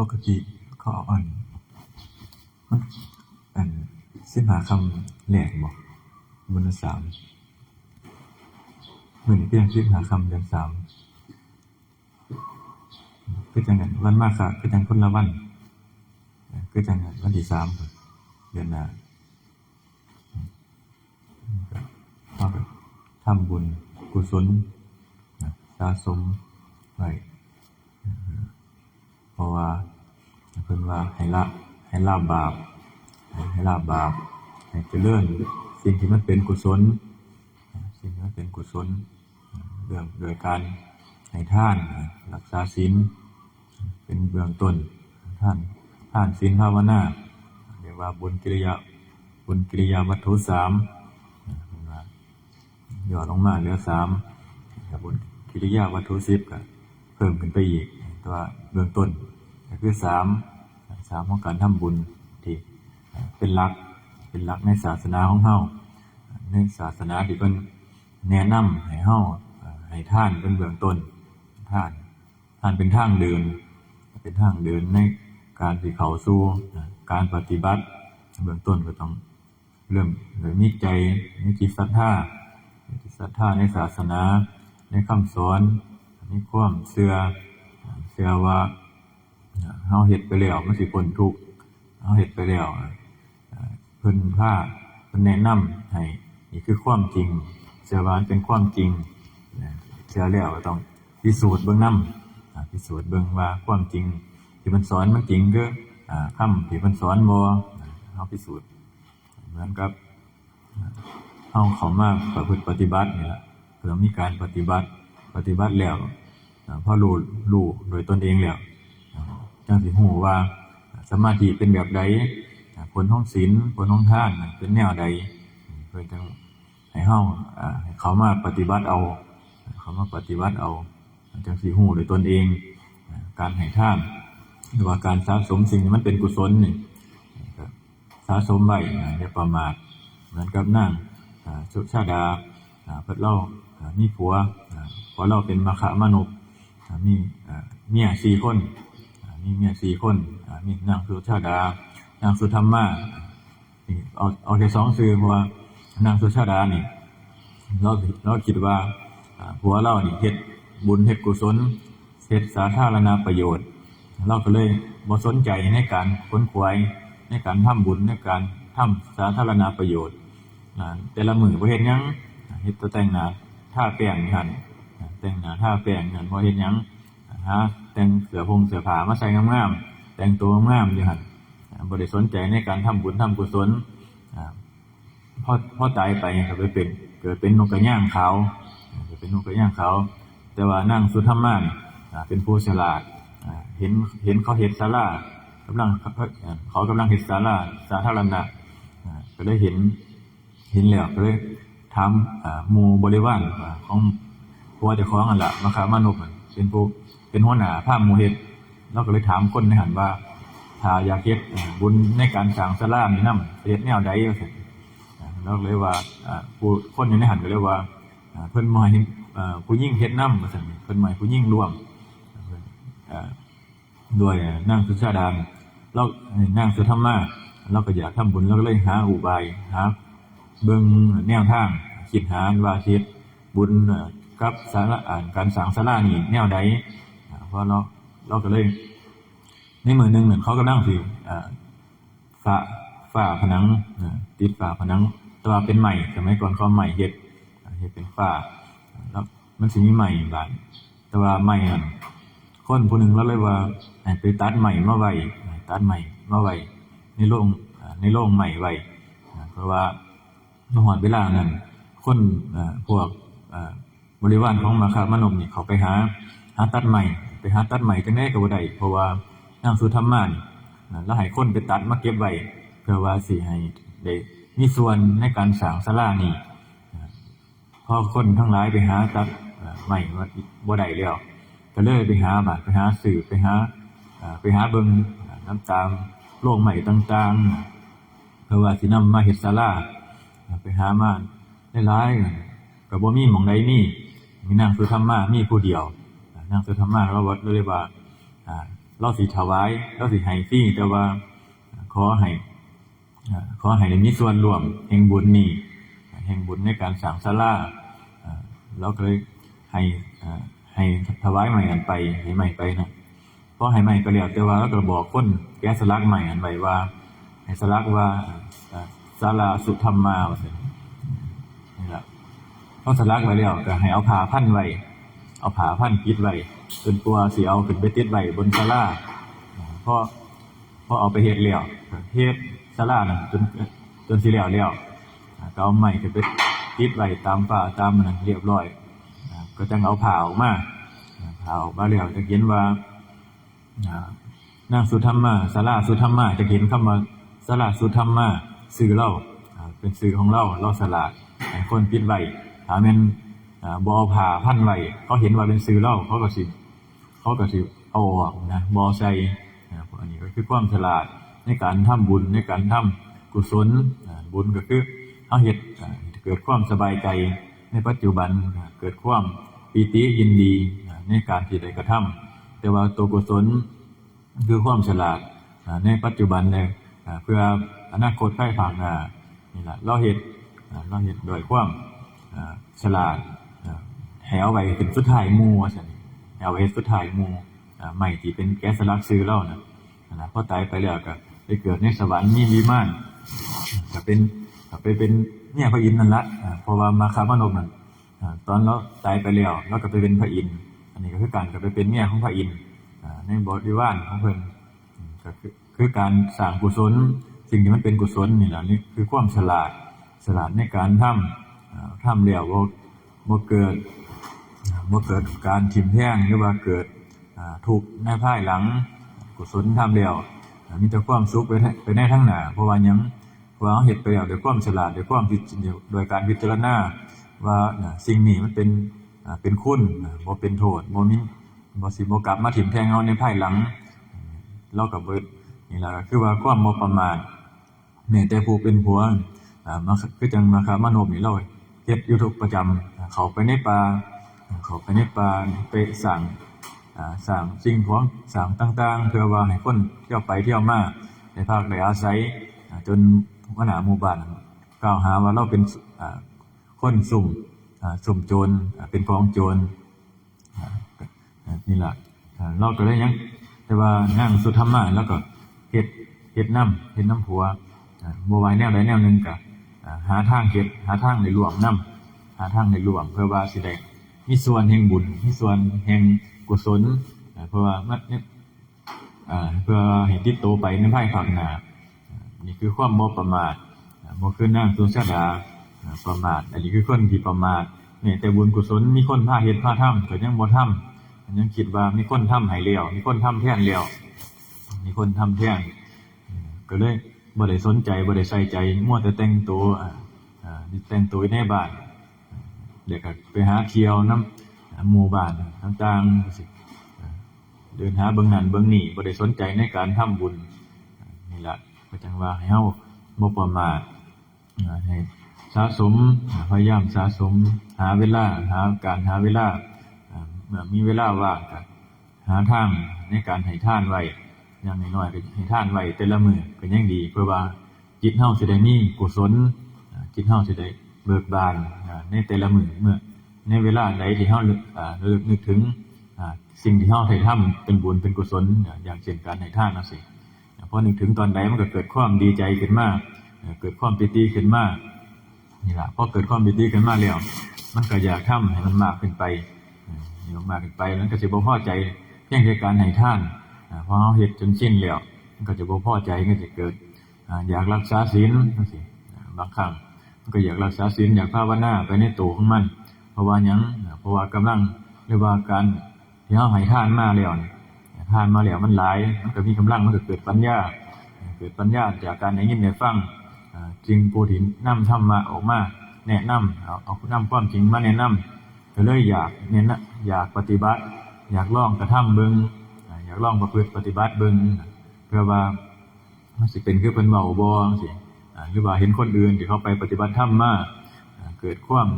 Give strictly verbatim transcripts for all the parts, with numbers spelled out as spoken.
ปกติเขาเอาอัน มัน อัน สิบห้าค่ำแรกบ่ บุญสาม มื้อนี้เพียงสิบห้าค่ำเดือนสาม คือจังนั้น วันมาฆะคือจังคนละวัน คือจังนั้น วันที่สาม เดือนหน้า ก็เฮาก็ทำบุญกุศลนะ สะสมไว้ เพราะว่าเพิ่นว่าให้ละ ให้ละบาป ให้ละบาป ให้เจริญสิ่งที่มันเป็นกุศล สิ่งที่มันเป็นกุศล เรื่องโดยการให้ทาน รักษาศีล เป็นเบื้องต้น ทาน ทานศีลภาวนา เรียกว่าบุญกิริยา บุญกิริยาวัตถุสาม เห็นว่าย่อลงมาเหลือสาม บุญกิริยาวัตถุสิบก็เพิ่มขึ้นไปอีก แต่ว่าเบื้องต้นก็คือสาม สามของการทำบุญที่เป็นหลัก เป็นหลักในศาสนาของเฮา ในศาสนาที่เพิ่นแนะนำให้เฮาให้ทานเป็นเบื้องต้น ทาน ทานเป็นทางเดิน เป็นทางเดินในการที่เข้าสู่การปฏิบัติ เบื้องต้นก็ต้องเริ่มโดยมีใจ มีจิตศรัทธา มีจิตศรัทธาในศาสนา ในคำสอน มีความเชื่อ เชื่อว่าเฮาเฮ็ดไปแล้วมันสิพ้นทุกข์ เฮาเฮ็ดไปแล้ว เพิ่นพา เพิ่นแนะนำให้ นี่คือความจริง เชื่อว่ามันเป็นความจริง เชื่อแล้วก็ต้องพิสูจน์เบิ่งนำ พิสูจน์เบิ่งว่าความจริงที่เพิ่นสอนมันจริงคือ คำที่เพิ่นสอนบ่ เฮาพิสูจน์ เหมือนกับ เฮาเข้ามาประพฤติปฏิบัตินี่ล่ะ ก็ต้องมีการปฏิบัติ ปฏิบัติแล้ว พอรู้ รู้โดยตนเองแล้ว จั่งสิฮู้ว่าสมาธิเป็นแบบใด ผลของศีล ผลของทานเป็นแนวใด เพิ่นจั่งให้เฮา ให้เข้ามาปฏิบัติเอา เข้ามาปฏิบัติเอา จั่งสิฮู้โดยตนเอง การให้ทาน หรือว่าการสะสมสิ่งที่มันเป็นกุศลนี่ ก็สะสมไว้ อย่าประมาท เหมือนกับนาง สุชาดา เพิ่นลาว มีผัว ผัวลาวเป็นมคมานพ มี เมียสี่คน มีเมียสี่คน มีนางสุชาดา นางสุธรรมา นี่เอา เอาแค่สองชื่อ เพราะว่านางสุชาดานี่ ลาว ลาวคิดว่า ผัวลาวนี่เฮ็ดบุญเฮ็ดกุศล เฮ็ดสาธารณประโยชน์ ลาวก็เลยบ่สนใจในการขวนขวาย ในการทำบุญ ในการทำสาธารณประโยชน์ แต่ละมื้อบ่เฮ็ดหยัง เฮ็ดแต่แต่งหน้าทาแป้งอยู่หั่น แต่งหน้าทาแป้งอยู่หั่น บ่เฮ็ดหยัง หาแต่งเสื้อผงเสื้อผ้ามาใส่งามๆ แต่งตัวงามๆ อยู่หั่น บ่ได้สนใจในการทำบุญทำกุศล พอ พอตายไปก็ไปเป็น เกิดเป็นนกกระยางขาว เกิดเป็นนกกระยางขาว แต่ว่านางสุธรรมานี่ เป็นผู้ฉลาด เห็น เห็นเขาเฮ็ดศาลากำลัง เขากำลังเฮ็ดศาลาสาธารณะ ก็เลยเห็น เห็นแล้วก็เลยถาม หมู่บริวาร ของผัวเจ้าของนั่นล่ะ มคมานพนั่นเป็นผู้ เป็นหัวหน้าพาหมู่เฮ็ด ลาวก็เลยถามคนในหั่นว่า ถ้าอยากเฮ็ด บุญในการสร้างศาลานี่นำ สิเฮ็ดแนวใด ว่าซั่น ลาวก็เลยว่า ผู้ คนอยู่ในหั่นก็เลยว่า เพิ่นบ่ให้ ผู้หญิงเฮ็ดนำ ว่าซั่น เพิ่นบ่ให้ผู้หญิงร่วม ด้วยนางสุชาดา ลาว นางสุธรรมา ลาวก็อยากทำบุญ ลาวก็เลยหาอุบาย หาเบิ่งแนวทาง คิดหาว่าสิเฮ็ดบุญ กับศาลา การสร้างศาลานี่แนวใด เพราะลาว ลาวก็เลย ในมื้อหนึ่งนั่นเขากำลังสิ ฝา ฝาผนัง ติดฝาผนัง แต่ว่าเป็นไม้ สมัยก่อนเขาเอาไม้เฮ็ด เฮ็ดเป็นฝา แล้วมันสิมีไม้บาด แต่ว่าไม้นั่น คนผู้หนึ่งลาวเลยว่า ให้ไปตัดไม้มาไว้ ตัดไม้มาไว้ในโรง ในโรงไม้ไว้ เพราะว่า เมื่อฮอดเวลานั้น คน พวก บริวารของมคมานพนี่เขาไปหา หาตัดไม้ ไปหาตัดไม้จั่งใดก็บ่ได้ เพราะว่านางสุธรรมานี่ ลาวให้คนไปตัดมาเก็บไว้ เพื่อว่าสิให้ได้มีส่วนในการสร้างศาลานี้ พอคนทั้งหลายไปหาตัด ไม้ว่าบ่ได้แล้ว ก็เลยไปหาบาด ไปหาซื้อ ไปหา ไปหาเบิ่ง นำตามโรงไม้ต่างๆ เพื่อว่าสินำมาเฮ็ดศาลา ไปหามาหลายๆ ก็บ่มีหม่องใดมี มีนางสุธรรมามีผู้เดียว นางสุธรรมาลาวเลยว่า เราสิถวาย เราสิให้ฟรี แต่ว่าขอให้ อ่า ขอให้ได้มีส่วนร่วมแห่งบุญนี้ แห่งบุญในการสร้างศาลา อ่า เราก็เลยให้ อ่า ให้ถวายไม้นั้นไป ให้ไม้ไปนะ พอให้ไม้ก็แล้ว แต่ว่าเราก็บอกคนแกะสลักไม้นั้นไว้ว่า ให้สลักว่า อ่า ศาลาสุธรรมา ว่าซั่น นี่ล่ะ พอสลักไว้แล้วก็ให้เอาผ้าพันไว้ เอาผ้าพันปิดไว้ จนกว่าสิเอาขึ้นไปติดไว้บนศาลา อ่า พอ พอเอาไปเฮ็ดแล้ว เฮ็ดศาลานั่นจน จนสิแล้วแล้ว อ่า ก็เอาไม้ขึ้นไปติดไว้ตามฟ้าตามมันนั่นเรียบร้อย อ่า ก็จั่งเอาผ้าออกมา อ่า ผ้าออกมาแล้วจะเห็นว่า อ่า นางสุธรรมา ศาลาสุธรรมา จะเห็นคำว่าศาลาสุธรรมา ชื่อเรา อ่า เป็นชื่อของเรา เราสลาก ให้คนปิดไว้ ถ้าแม่น อ่า บ่เอาผ้าพันไว้ เขาเห็นว่าเป็นชื่อเรา เขาก็สิ เขาก็สิเอาออกนะ บ่ใส่ อ่า อันนี้ก็คือความฉลาดในการทำบุญ ในการทำกุศล อ่า บุญก็คือเฮาเฮ็ด อ่า เกิดความสบายใจในปัจจุบัน อ่า เกิดความปีติยินดี อ่า ในการที่ได้กระทำ แต่ว่าตัวกุศลคือความฉลาด อ่า ในปัจจุบันเนี่ย อ่า เพื่ออนาคตภายภาคหน้า นี่ล่ะ เราเฮ็ด อ่า เราเฮ็ดด้วยความ อ่า ฉลาด อ่า ให้เอาไว้เป็นสุดท้ายหมู่ ว่าซั่น ให้เอาไว้สุดท้ายหมู่ อ่า ไม้ที่เป็นแกะสลักชื่อเรานะ นั่นล่ะ พอตายไปแล้วก็ไปเกิดในสวรรค์มีวิมาน ก็เป็น ก็ไปเป็นเมียพระอินทร์นั่นละ อ่า เพราะว่ามาคามานพนั่น อ่า ตอนเราตายไปแล้ว เราก็ไปเป็นพระอินทร์ อันนี้ก็คือการก็ไปเป็นเมียของพระอินทร์ อ่า ในบริวารของเพิ่น อืม ก็คือ คือการสร้างกุศล สิ่งที่มันเป็นกุศลนี่แหละ นี่คือความฉลาด ฉลาดในการทำ อ่า ทำแล้วบ่ บ่เกิด อ่า บ่เกิดการทิ่มแทง หรือว่าเกิด อ่า ทุกข์ในภายหลัง กุศลทำแล้ว อ่า มีแต่ความสุขไปใน ไปในทางหน้า เพราะว่าหยัง เพราะว่าเราเฮ็ดไปแล้วด้วยความฉลาด ด้วยความพิจ- โดยการพิจารณาว่า อ่า สิ่งนี้มันเป็น อ่า เป็นคุณ อ่า บ่เป็นโทษ บ่มี บ่สิบ่กลับมาทิ่มแทงเราในภายหลัง เราก็บ่ นี่ล่ะ ก็คือว่าความบ่ประมาท แม้แต่ผู้เป็นผัว อ่า มา คือจั่งมาคามานพนี่ เราเฮ็ดอยู่ทุกประจำ อ่า เข้าไปในป่า อ่า เข้าไปในป่า ไปสร้าง อ่า สร้างสิ่งของ สร้างต่างๆ เพื่อว่าให้คนเที่ยวไปเที่ยวมา ได้พักได้อาศัย อ่า จนหัวหน้าหมู่บ้านกล่าวหาว่าเราเป็น อ่า คนซุ่ม อ่า ซุ่มโจร อ่า เป็นกองโจร อ่า อ่า นี่ล่ะ อ่า เราก็เลยยัง แต่ว่านางสุธรรมา แล้วก็เฮ็ด เฮ็ดนำ เฮ็ดนำผัว อ่า บ่ว่าแนวใดแนวหนึ่งก็ อ่า หาทางเฮ็ด หาทางได้ร่วมนำ หาทางได้ร่วม เพื่อว่าสิได้มีส่วนแห่งบุญ มีส่วนแห่งกุศล อ่า เพราะว่ามัน อ่า เพื่อให้ติดโตไปในภายภาคหน้า อ่า นี่คือความบ่ประมาท อ่า บ่คือนางสุชาดา อ่า ประมาท อันนี้คือคนที่ประมาท แม้แต่บุญกุศลมีคนพาเฮ็ดพาทำก็ยังบ่ทำ ยังคิดว่ามีคนทำให้แล้ว มีคนทำแทนแล้ว มีคนทำแทน อืม ก็เลยบ่ได้สนใจ บ่ได้ใส่ใจ มัวแต่แต่งตัว อ่า อ่า แต่งตัวอยู่ในบ้าน เดี๋ยวก็ไปหาเที่ยวนำ อ่า หมู่บ้านต่างๆ จั่งซี้ อ่า เดินหาเบิ่งนั่นเบิ่งนี่ บ่ได้สนใจในการทำบุญ อ่า นี่ล่ะ ก็จั่งว่าให้เฮาบ่ประมาท อ่า ให้สะสม อ่า พยายามสะสม หาเวลา หาการหาเวลา อ่า เมื่อมีเวลาว่างก็หาทางในการให้ทานไว้ อย่างน้อยๆ ก็ให้ทานไว้แต่ละมื้อก็ยังดี เพื่อว่าจิตเฮาสิได้มีกุศล อ่า จิตเฮาสิได้เบิกบาน อ่า ในแต่ละมื้อ เมื่อ ในเวลาใดที่เฮาระลึก อ่า ระลึกนึกถึง อ่า สิ่งที่เฮาได้ทำเป็นบุญเป็นกุศล อ่า อย่างเช่นการให้ทานจั่งซี้ อ่า พอนึกถึงตอนใดมันก็เกิดความดีใจขึ้นมา เอ่อ เกิดความปีติขึ้นมา นี่ล่ะ พอเกิดความปีติขึ้นมาแล้ว มันก็อยากทำให้มันมากขึ้นไป อ่า ให้มันมากขึ้นไป มันก็สิบ่พอใจเพียงแค่การให้ทาน อ่า พอเฮาเฮ็ดจนชินแล้ว มันก็จะบ่พอใจ มันก็จะเกิด อ่า อยากรักษาศีลจั่งซี้ อ่า บางครั้งมันก็อยากรักษาศีล อยากภาวนาไปในตัวของมัน เพราะว่าหยัง อ่า เพราะว่ากำลัง หรือว่าการที่เฮาให้ทานมาแล้วนี่ ทานมาแล้วมันหลาย มันก็มีกำลัง มันก็เกิดปัญญา เกิดปัญญาจากการได้ยินได้ฟัง อ่า จึงผู้ที่นำธรรมะออกมาแนะนำ เอา เอานำความจริงมาแนะนำ ก็เลยอยากแนะนำ อยากปฏิบัติ อยากลองกระทำเบิ่ง อ่า อยากลองประพฤติปฏิบัติเบิ่ง เพื่อว่ามันสิเป็นคือเพิ่นเว้าบ่จั่งซี้ อ่า หรือว่าเห็นคนอื่นที่เขาไปปฏิบัติธรรมมา อ่า เกิดความ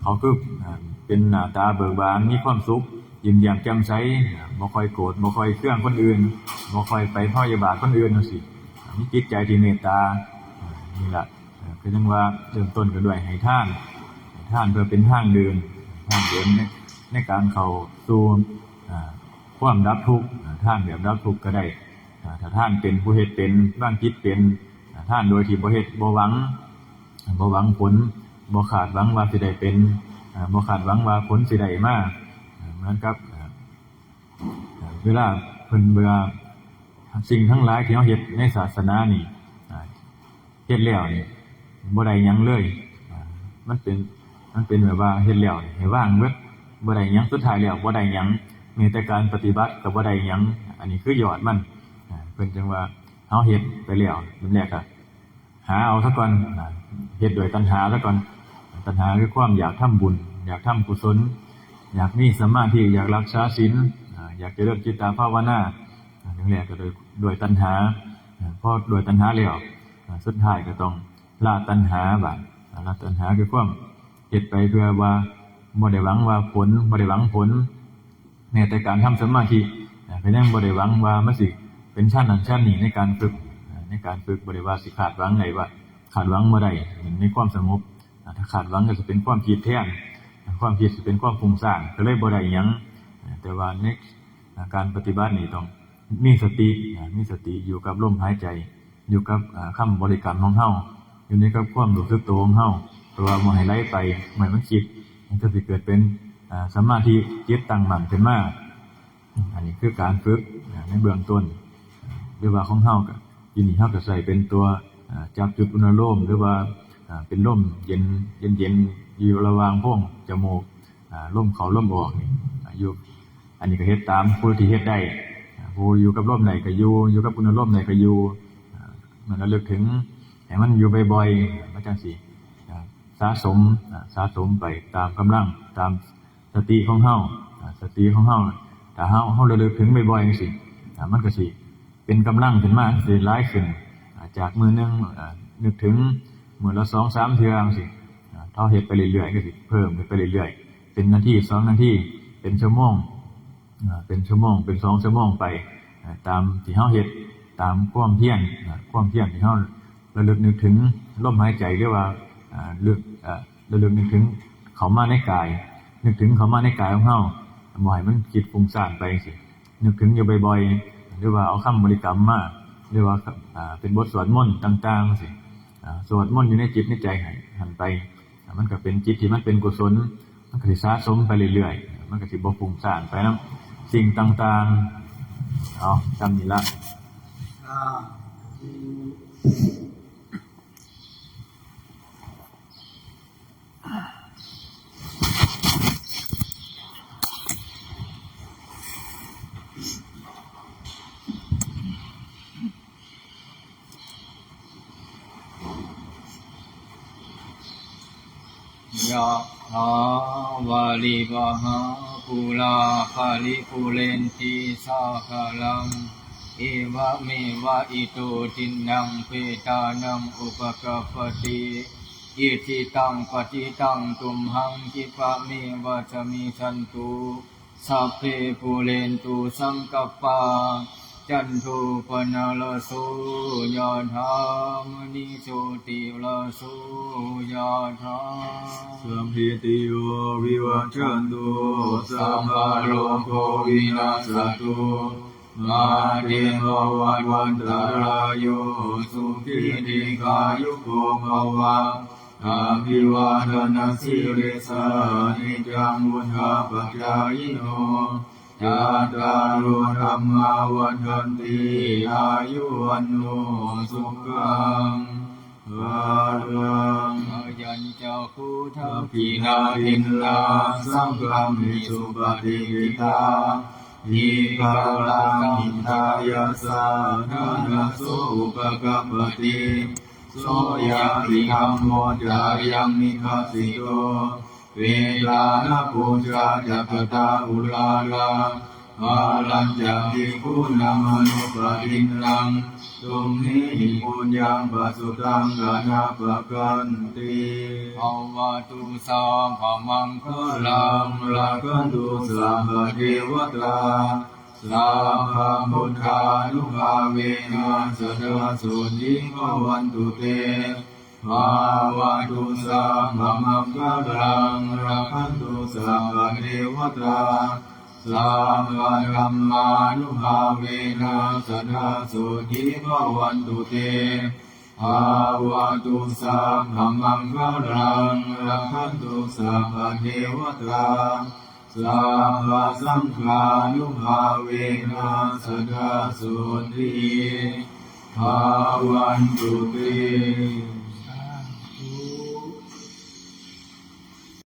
เขาคือ อ่า เป็นหน้าตาเบิกบาน มีความสุข ยิ้มแย้มแจ่มใส บ่ค่อยโกรธ บ่ค่อยเคืองคนอื่น บ่ค่อยไปพยาบาทคนอื่นจังซี้ มีจิตใจที่เมตตา นี่ล่ะ คือจั่งว่าเริ่มต้นก็ด้วยให้ทาน ให้ทานเพื่อเป็นทางเดิน ทางเดินใน ในการเข้าสู่ อ่า ความดับทุกข์ อ่า ทานแบบดับทุกข์ก็ได้ อ่า ถ้าทานเป็น ผู้เฮ็ดเป็น วางจิตเป็น อ่า ทานโดยที่บ่เฮ็ด บ่หวัง บ่หวังผล บ่คาดหวังว่าสิได้เป็น อ่า บ่คาดหวังว่าผลสิได้มา อ่า เหมือนกับ อ่า เวลาเพิ่นว่า สิ่งทั้งหลายที่เฮาเฮ็ดในศาสนานี่ อ่า เฮ็ดแล้วนี่บ่ได้หยังเลย อ่า มันเป็น มันเป็นแบบว่าเฮ็ดแล้วนี่ให้วางเบิด บ่ได้หยัง สุดท้ายแล้วบ่ได้หยัง มีแต่การปฏิบัติก็บ่ได้หยัง อันนี้คือยอดมัน อ่า เพิ่นจึงว่าเฮาเฮ็ดไปแล้ว เริ่มแรกก็หาเอาซะก่อน อ่า เฮ็ดด้วยตัณหาซะก่อน ตัณหาคือความอยากทำบุญ อยากทำกุศล อยากมีสมาธิ อยากรักษาศีล อ่า อยากเจริญจิตตภาวนา อ่า เริ่มแรกก็ด้วย ด้วยตัณหา อ่า พอด้วยตัณหาแล้ว อ่า สุดท้ายก็ต้องละตัณหาบาด อ่า ละตัณหาคือความเฮ็ดไปเพื่อว่าบ่ได้หวังว่าผล บ่ได้หวังผล แม้แต่การทำสมาธิ อ่า ก็ยังบ่ได้หวังว่ามันสิเป็นชั้นนั้นชั้นนี้ในการฝึก อ่า ในการฝึกบ่ได้ว่าสิคาดหวังได้ว่า คาดหวังบ่ได้ในความสงบ อ่า ถ้าคาดหวังก็สิเป็นความคิดแทน ความคิดสิเป็นความฟุ้งซ่าน ก็เลยบ่ได้หยัง อ่า แต่ว่าใน อ่า การปฏิบัตินี่ต้องมีสติ อ่า มีสติอยู่กับลมหายใจ อยู่กับ อ่า คำบริกรรมของเฮา อยู่ในกับความรู้สึกตัวของเฮา เพราะว่าบ่ให้ไหลไป บ่ให้มันคิด มันก็สิเกิดเป็น อ่า สมาธิจิตตั้งมั่นขึ้นมา อันนี้คือการฝึก อ่า ในเบื้องต้น หรือว่าของเฮาก็ ทีนี้เฮาก็ใช้เป็นตัว อ่า จับจุดอุณาโลม หรือว่า อ่า เป็นลมเย็น เย็นๆ อยู่ระหว่างโพรงจมูก อ่า ลมเข้าลมออกนี่ อ่า อยู่ อันนี้ก็เฮ็ดตามผู้ที่เฮ็ดได้ อ่า ผู้อยู่กับลมได้ก็อยู่ อยู่กับอุณาโลมได้ก็อยู่ อ่า มันระลึกถึงให้มันอยู่บ่อยๆ มันจั่งสิ อ่า สะสม อ่า สะสมไปตามกำลัง ตามสติของเฮา อ่า สติของเฮา ถ้าเฮา เฮาระลึกถึงบ่อยๆ จั่งซี้ อ่า มันก็สิเป็นกำลังขึ้นมา สิหลายขึ้น อ่า จากมื้อหนึ่ง อ่า นึกถึงมื้อละสองสามเทื่อจั่งซี้ อ่า ถ้าเฮ็ดไปเรื่อยๆ ก็สิเพิ่มขึ้นไปเรื่อยๆ เป็นนาที สองนาที เป็นชั่วโมง อ่า เป็นชั่วโมง เป็นสองชั่วโมงไป อ่า ตามที่เฮาเฮ็ด ตามความเพียร อ่า ความเพียรที่เฮาระลึกนึกถึงลมหายใจ หรือว่า อ่า ลึก อ่า ระลึกนึกถึงเข้ามาในกาย นึกถึงเข้ามาในกายของเฮา บ่ให้มันคิดฟุ้งซ่านไปจั่งซี้ นึกถึงอยู่บ่อยๆ หรือว่าเอาคำบริกรรมมา หรือว่า อ่า เป็นบทสวดมนต์ต่างๆ จั่งซี้ อ่า สวดมนต์อยู่ในจิตในใจให้หันไป อ่า มันก็เป็นจิตที่มันเป็นกุศล มันก็สิสะสมไปเรื่อยๆ มันก็สิบ่ฟุ้งซ่านไปนำสิ่งต่างๆ เอา ส่ำนี้ละ อ่า ยะถาวาริวะหาปูราปาริปูเรนติสาคารัง เอวะเมวะอิโตทินนังเปตานังอุปกัปปติ อิจิตังปฏิตังตุมหังคิปะเมวะสะมิชฌันตุ สัพเพปูเรนตุสังกัปปา จันโทปนรสโส ยะถามณิโชติรสโส ยะถา สัพพิติโยวิวัชชันตุ สัพพะโรโควินัสสะตุ มาเตภวัตวันตรายโย สุขีทีฆายุโกภวะ อาภิวาทนสีลิสสะ นิจจังวุฒาปจายิโน จัตตาโรธัมมาวัฒนติ อายุวันโนสุขังพลัง อายัญจะโคทักขินาทินนา สังฆามิสุปฏิกิตา ทีฆารังหิตายะสะ ทานะโสอุปกัปปติ โสยะปิธัมโม จายังนิทัสสิโต เวทานะปูชาจักตาอุรารา หารัญจะภิกขุนามะนุปปะทินนัง Tumhehi puññaṃ pasutaṃ anappakanti. Bhavatu sabbamaṅgalaṃ, rakkhantu sabbadevatā, sabbabuddhānubhāvena sadā sotthī bhavantu te. Bhavatu sabbamaṅgalaṃ, rakkhantu sabbadevatā, sabbadhammānubhāvena sadā sotthī bhavantu te. Bhavatu sabbamaṅgalaṃ, rakkhantu sabbadevatā, sabbasaṅghānubhāvena sadā sotthī bhavantu te.